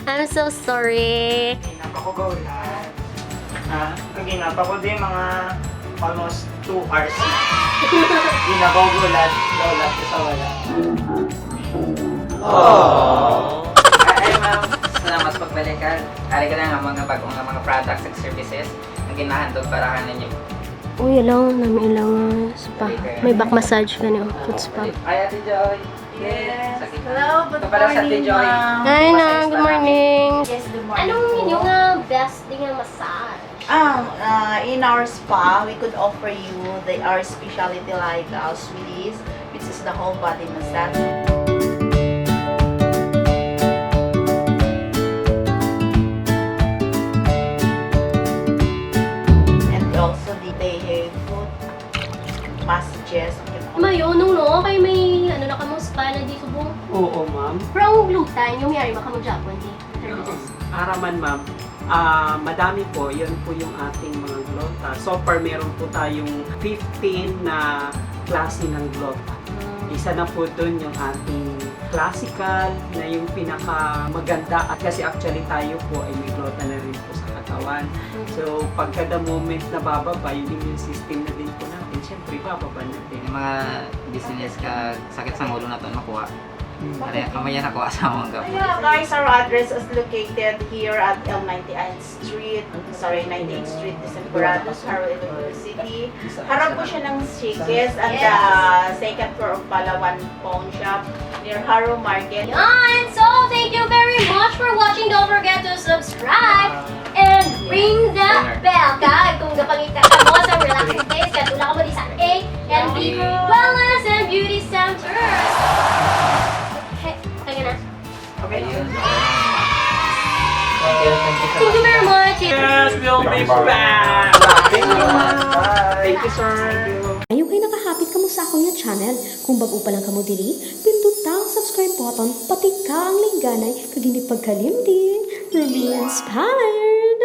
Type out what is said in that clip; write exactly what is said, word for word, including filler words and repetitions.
I'm so sorry. Ginapa ko gaulat. Ha? Ang ginapa ko di mga almost two hours. Ginapa ko gaulat. Gaulat ko sa wala. Aww. Ay, ma'am. Salamat sa pagbalikan. Ari ka na nga mga bagong nga mga products and services ang ginahandog para kaninyo. Uy, alam, nami ilang spa. May back massage gani, oh, foot spa. Ay, Ate Joy. Yes. Hello, good morning, ma'am. Hi, na, good morning. Yes, good morning po. Anong inyo nga best di nga massage? Ah, ah, in our spa, we could offer you the, our specialty like, uh, Swiss, which is the whole body massage. And also the, the foot massages. Mayo, no, no? Kay may, ano na kamo, spa na di subong. Oo, ma'am. Pero ang gluten, yung may ari ba kamo Japan, di? Ara man, ma'am. Ah, madami po. Yun po yung ating mga glota. So far, meron po tayong fifteen na klase ng glota. Mm. Isa na po dun yung ating classical, na yung pinakamaganda. At kasi actually tayo po ay may glota na rin po sa katawan. Mm. So, pagka the moment na bababa yung immune system na din po natin, syempre, bababa na din. Yung mga dizziness ka, sakit sa ulo na to, makuha. Pare, kamay yan ako, asawa nga. Yeah, guys, our address is located here at L ninety-eighth Street, sorry, ninety-eighth Street, Desempedrados, Jaro, Iloilo City. Harap po siya ng Shakey's at the second floor of Palawan Pawn Shop near Jaro Market. Yan! So, thank you very much for watching. Don't forget to subscribe and ring the bell. Kag kung gapangita kamo sa relaxing place, kadto lang kamo di sa A and B Wellness and Beauty Center. Hey, kaya na. Okay. Ayun. Thank you, thank you so much. Thank you very much. Yes, we'll be back. Thank you, ma'am. Thank you, sir. Ayaw kay nakahapit kamo sa akon nga channel. Kung bag-o pa lang kamo diri, pinduta ang subscribe button, patika ang lingganay, kag hindi pagkalimti, Rumi Inspire!